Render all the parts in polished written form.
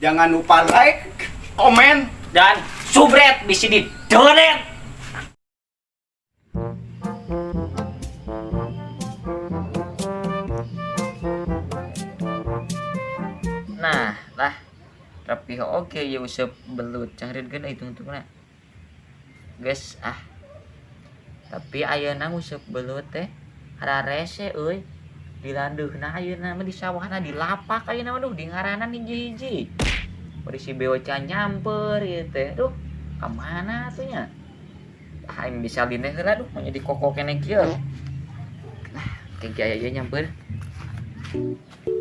Jangan lupa like, Komen dan subret di sini donet. Nah, lah rapih oke ya useup belut cangreudkeun euy tungtungna. Geus ah. Tapi ayeuna nguseup belut teh hararese euy. Di landeuhna ayeuna mah di sawahna di lapak ayeuna mah duh di ngaranan hiji-hiji. Bari si Beoca nyamper ieu teh. Duh, ka mana atuh nya? Ah, aing bisa lineh heula duh, mah jadi koko keneh kieu. Lah, ke aya ieu nyamper.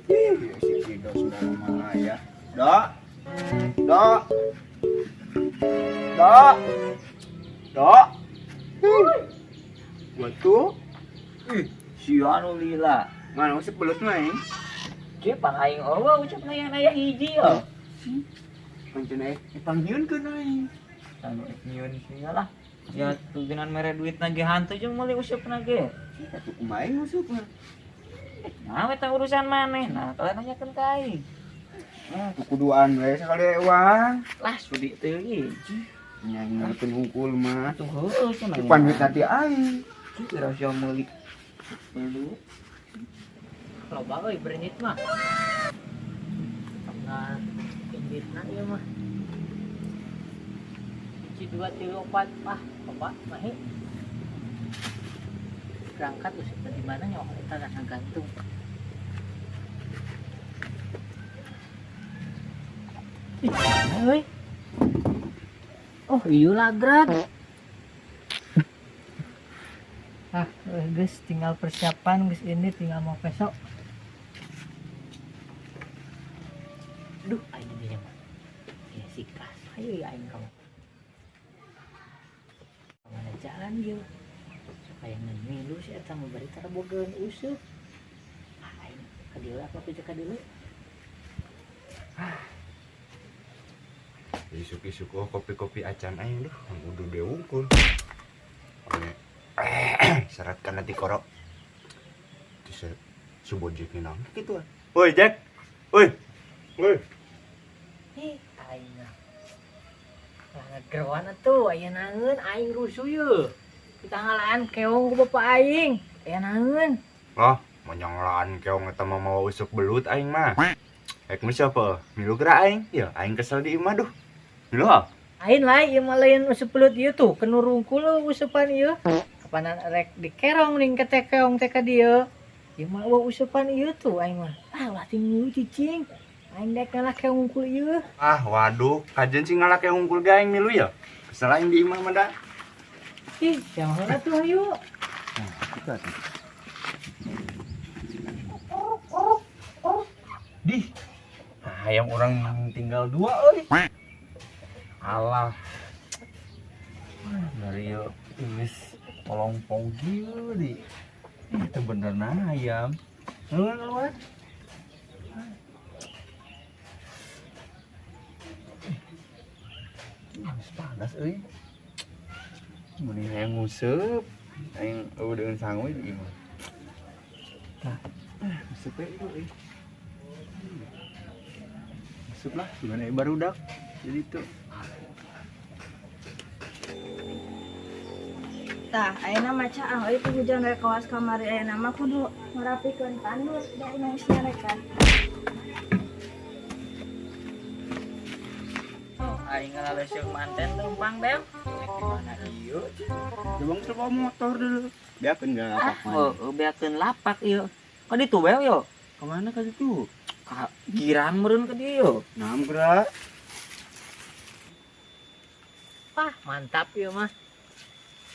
Ih, si Kido sudah lama ya. Dok. Dok. Dok. Dok. Batu. Ih, si anu lila. Mana useup belut mah ini? Kieu pang aing eueuh ucap aya aya hiji yo. Pancen eh panggieunkeun aing. Anu nyieun sia lah. Ya tujuan mere duit nage hantu jeung meuli useup ge. Atuh kumaha ngusupna? Nah, eta urusan maneh. Nah, kalian nanyakeun ka aing. Ah, tuh kuduan we sakali ewang. Lah, sudi teu ieu. Nya ngarepkeun hungkul mah. Atuh heueuh cenah. Pan duit nanti aing. Kira sia meuli belut. Loba euy berenyit mah. Nah, inditna ieu mah. 1 2 3 4 ah, bapak mahi. Berangkat usupna di mana nya eta rasa gantung. Ih, mana euy? Oh, iya lagrak. Ah, geus tinggal persiapan geus ini tinggal mau besok. Duh, aing dinya mah. Ya si kas, ayo ya aing kamu. Mana jalan ieu? Supaya milu si eta mah bari tara bogaeun useup. Ah, aing ka dieu apa pieu ka dieu? Isuk-isuk oh kopi-kopi acan aing duh, udah deui wungkul. Seratkan nanti korok. Terus si bojek ni naon kitu ah. Woi Jack. Woi. Woi. Ih, aing mah. Lah ngegeroan atuh aya naeun aing rusuh yeuh. Kita ngalaan keong ku bapak aing. Aya naeun. Oh, menyanglaan keong eta mah mawa usuk belut aing mah. Ek mu siapa? Milu geura aing. Ya, aing kesel di imah duh. Milu ah. Aing lah ieu mah lain useup belut ieu tuh, kenu rungkul usupan ieu. Kapanan rek dikerong ning kete keong teh ka dieu. Ieu mah eueuh usupan ieu tuh aing mah. Ah, ulah ting milu cicing. Aing dek ngalah keong hungkul ieu. Ah, waduh, kajen sih ngalah keong hungkul ge aing milu ya. Kesel aing di imah mah da. Ih, jangan heula tuh ayo. Nah, kita tuh. Dih, ayam orang tinggal 2 euy. Alah. Dari yeuh geus tolong pogi di. Itu bener nah ayam. Keluar keluar. Geus panas euy. Mun hayang nguseup, aing eueuh deun sangu di imah. Tah, nguseup we euy. Nguseup lah, gimana ya barudak. Jadi tuh. Tah, ayeuna mah caang euy ku hujan rek kawas kamari ayeuna mah kudu ngerapikeun tandus da geus nyarekan. Oh, aing ngalaleuseuh manten tumpang bel. Cek di mana ieu? Coba coba motor dulu. Beakeun ga lapak mah. Heueuh, beakeun lapak ieu. Ka ditu bel yo. Ka mana ka ditu? Ka giran meureun ka dieu yo. Naam geura. Wah, mantap ieu mah.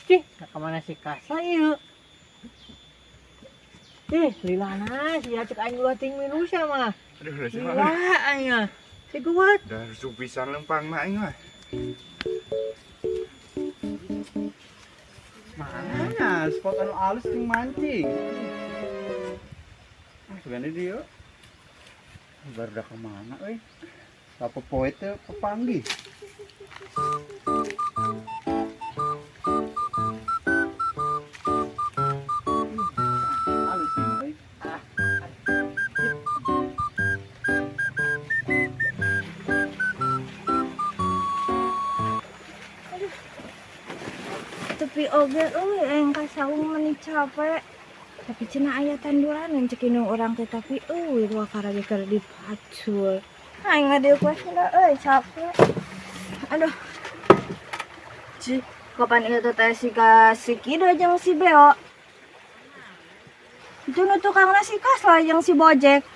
Cih, ka mana si Kasa ieu? Ih, lilana si acek aing ulah ting minusa mah. Aduh, udah Lila aing mah. Si kuat. Udah rusuh pisan lempang mah aing mah. Mana spot anu alus ting mancing? Ah, sebenarnya dia baru udah kemana euy? Apa poe teh pepanggih? Alus sih, euy. Ah. Sepi oge euy aing ka saung meni capek. Tapi cenah aya tanduran cek indung urang teh tapi euy wakara ge keur dipacul. Aing ngadiuk we heula euy capek. Aduh. Cih, kapan ieu teh si ka si Kido jeung si Beo. Itu nu tukangna si Kasla jeung si Bojek.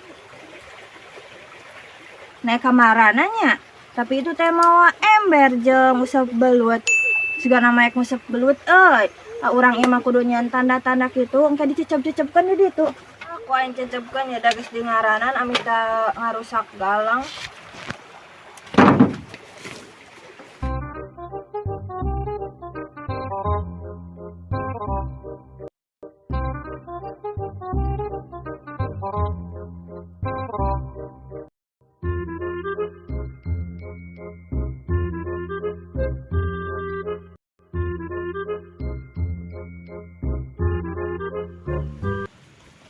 Naik kamarana nya. Tapi itu teh mawa ember jeung useup belut. Sigana mah nguseup belut euy. Ah, urang ieu mah kudu nyian tanda-tanda kitu engke dicecep-cecepkeun di ditu. Aku aing cecepkeun ya da geus di ngaranan ami teh ngarusak galang.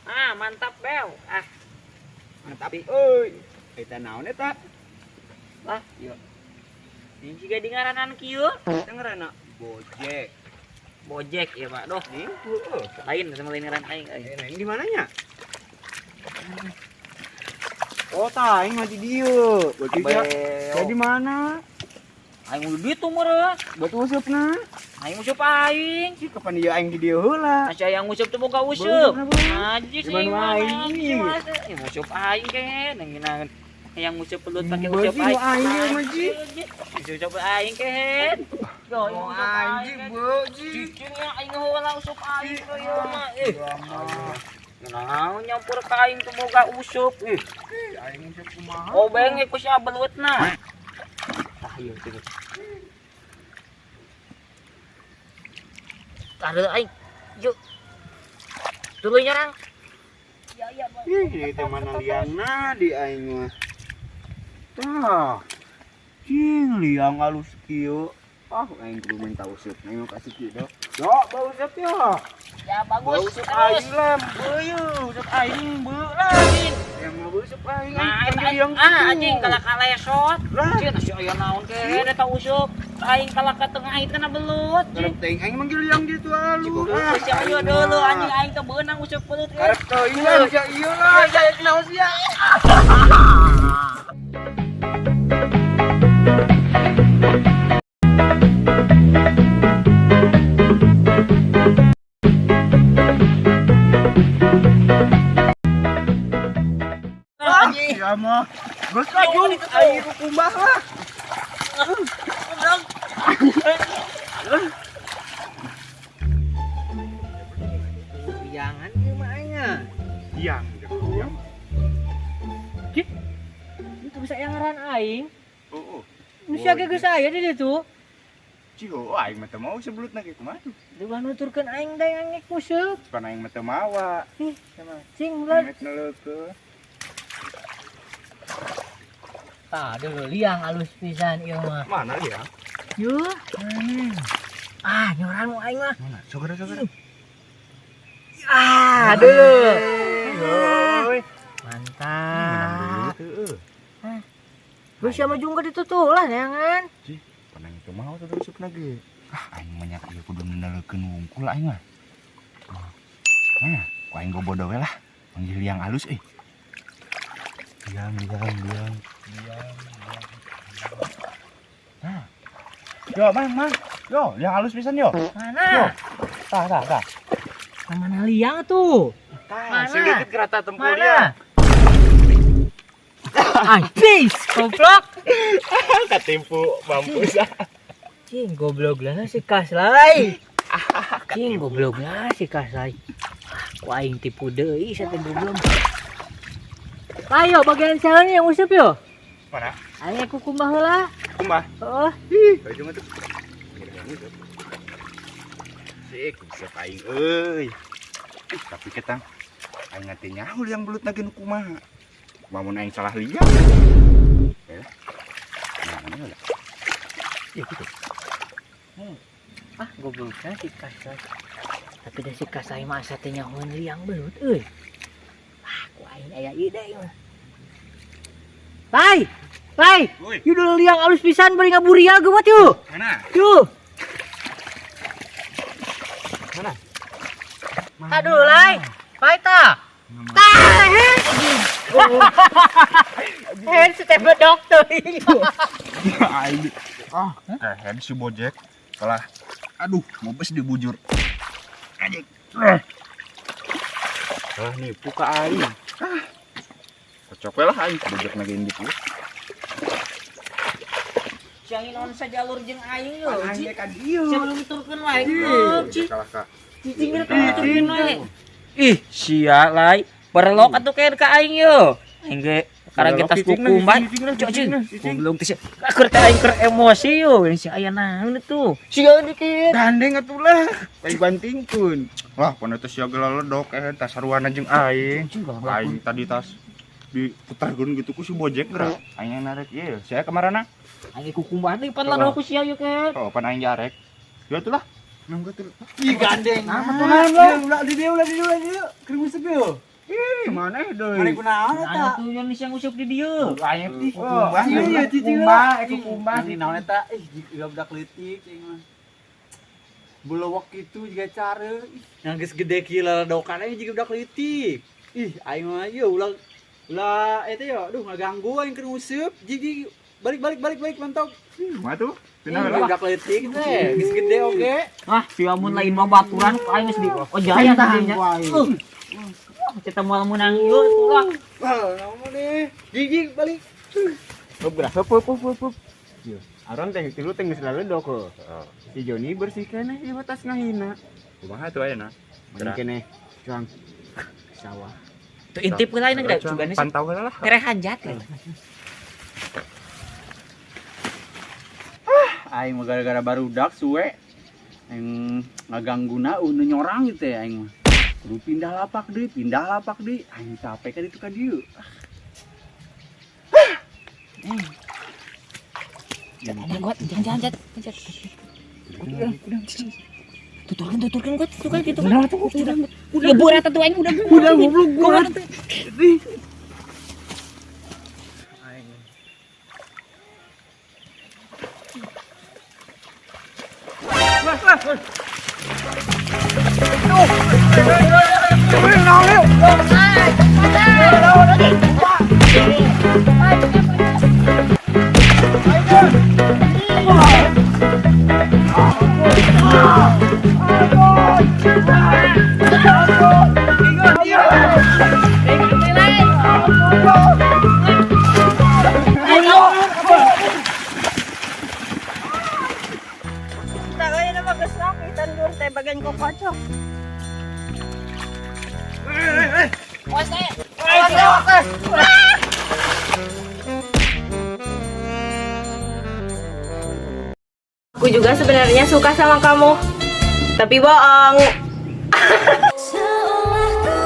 Ah, mantap Beo. Ah, Mantap euy. Eta naon eta? lah, yuk. Ini juga di ngaranan kieu. Eta ngaranna Bojek. Bojek ya, Pak. Doh, Nih, heueuh. lain sama lain ngaran aing euy. Eh, nah, ini di mananya? Oh, tah aing mah di dieu. Berarti sia di mana? Aing udah duit tuh meureun. Buat useupna. Aing nguseup aing. Cih, kapan ieu aing di dieu heula? Masih aya nguseup teu boga useup. Bener, bener. Najis Di mana aing aing? mah. Eh, nguseup aing kehe nanginaeun. Yang nguseup belut pakai Beuh, useup nu aing. aing ieu mah, Ji. Useup aing kehe. Yo, Oh, aing ji, beuh, ji. Cicing ya aing heula useup aing ke ieu mah. Eh. Nah, nyampur ka aing teu boga useup. Ih, Aing useup kumaha? obeng ku sia belutna. Tah ieu teh. Taruh aing. Yuk. Tuluy nyerang. Ih, ieu teh mana liangna di aing mah. Tah. Cing, liang alus kieu. Ah, aing kudu minta useup. Aing mah kasih kieu. Yo, bau useup yo. Ya Bau bagus. useup Terus. aing lah, beuh, useup aing beuh lah. Yang mau useup aing. Nah, aing eta liang aing ah kitu. anjing kalah kalesot. Lah. Cieun si aya naon ke eta useup. Aing kalah ka tengah aing kana belut. Karep teuing aing manggil liang gitu alus. Si aya dulu anjing aing teh beunang useup belut. Karep teuing lah sia ieu lah, sia naon sia. Anjing. Ya mah. Geus lah jung, aing kumbah lah. Liangan ieu mah aing ah. Liang, liang. Cih. Itu bisa yang ngaran aing. Oh, oh. Nu sia ge geus aya di ditu. Cih, oh, aing mah teu mau sebelutna ge kumaha tuh. Duh nuturkeun aing da yang ngek useup. Pan aing mah teu mawa. Ih, Sama. Cing ulah. Inget neleukeun. Tah, dulu liang alus pisan ieu mah. Mana liang? Yuh. Ah, nyoran mu aing mah. Mana? Sogera sogera. Ah, dulu. Hoi. Mantap. Heeh. Lu siapa juga ditutup lah jangan. Cih, pan aing teu mau teh usupna ge. Ah, aing mah nyak ieu kudu neleukeun wungkul aing mah. Mana? Ku aing gobodo we lah. Manggil liang alus euy. Liang, liang, liang. Liang, liang. Nah. Yo, Mang, Mang. Yo, liang alus pisan yo. Yo. Mana? Tah, tah, tah. Nah, mana liang tuh? Tah, Mana? sing dikit kerata tempur Mana? ya. Anjing, goblok. Katimpu mampus. Cing, goblok lah si Kaslai. Cing, goblok lah si Kaslai. Ku aing tipu deui sia teh goblok. Ayo bagian salonnya yang useup yo. Mana? Aing aku kumaha heula. Kumaha? Heeh. Ih, baju mah tuh. Sik, bisa aing euy. Ih, tapi ketang aing teh nyaho liang belut na ge nu kumaha. Kumaha mun aing salah liang. Eh. Nah, mana lah? Iya gitu. Ah, gobloknya si Kaslai. Tapi dah si Kaslai mah asa teh nyahoan liang belut euy. Ah, ku aing aya ieu deui mah. Lai, lai, Woi, ieu dulu liang alus pisan bari ngaburial geus mah tuh. mana? Tuh. Aduh, Lai. Pai ta. Tah, hen si teh bedok teuing. Aing. Ah, kehen si Bojek. Kalah. Aduh, mau bes dibujur. Anjing. Ah, nipu ka aing. Ah. Kocok we lah aing Bojek nage gitu. Siang naon sajalur jeung aing yo. Aing ka dieu. Sia belum wae. Bojek kalah ka. Cicing nuturkeun wae. Ih, sia Lai. Perlok atuh kayak ka aing yo. Aing ge karena kita kukumba. Cok cing. Goblok teh. Keur teh aing keur emosi yo. Si aya naon itu? Sia dikit. Gandeng atuh lah. Aing bantingkeun. Lah, pan eta sia geula ledok tas saruana jeung aing. Aing tadi tas diputarkeun gitu ku si Bojek geura. Aing yang narek ieu. Sia kamarana? Aing kukumba teh pan ledok ku sia yo ke. Oh, pan aing jarek. Ya atuh lah. Nang atuh. Ih gandeng. Nah, lah. Ulah di dieu, ulah di dieu, ulah di dieu. Keur nguseup ieu. Ih, mana deui? Mana kunaon eta? Nah, tuh yang siang useup di dieu. Aing teh kukumbah. Iya, iya, cicing Kukumbah, kukumbah. Di naon eta? Ih, jiga budak leutik aing mah. Bulowok itu juga cara. Yang geus gede kieu leledokan aing jiga budak leutik. Ih, aing mah ieu ulah ulah eta yo, aduh ngaganggu aing keur nguseup. Jigi balik balik balik balik mentok. Kumaha tuh? Pindah Ih, lah. budak leutik teh, geus gede oge. Ah, sia mun lain babaturan aing geus di. Oh, jaya tadinya. Kita moal menang ieu tuh lah. Wah, naon deh. Gigi balik. Hup geura, hup hup hup hup. Aron teh tilu teh geus laledok heuh. Si Joni bersih keneh ieu tas ngahina. Kumaha tuh ayeuna? Mending keneh cuang sawah. Tuh intip ke lain geura cugane Pantau heula lah. tereh hajat lah. Aing mah gara-gara barudak suwe. Aing ngagangguna nu nyorang gitu ya aing mah. Kudu pindah lapak deui, pindah lapak deui. Aing capek ka ditu ka dieu. Jangan jangan jangan jangan. Tuturkeun tuturkeun gua tuturkeun gitu. Udah burat atuh aing udah. Udah goblok gua. Tak aya nama geus rapi tandur teh bagian kokocok. Aku juga sebenarnya suka sama kamu, tapi bohong. Akankah ku mampu?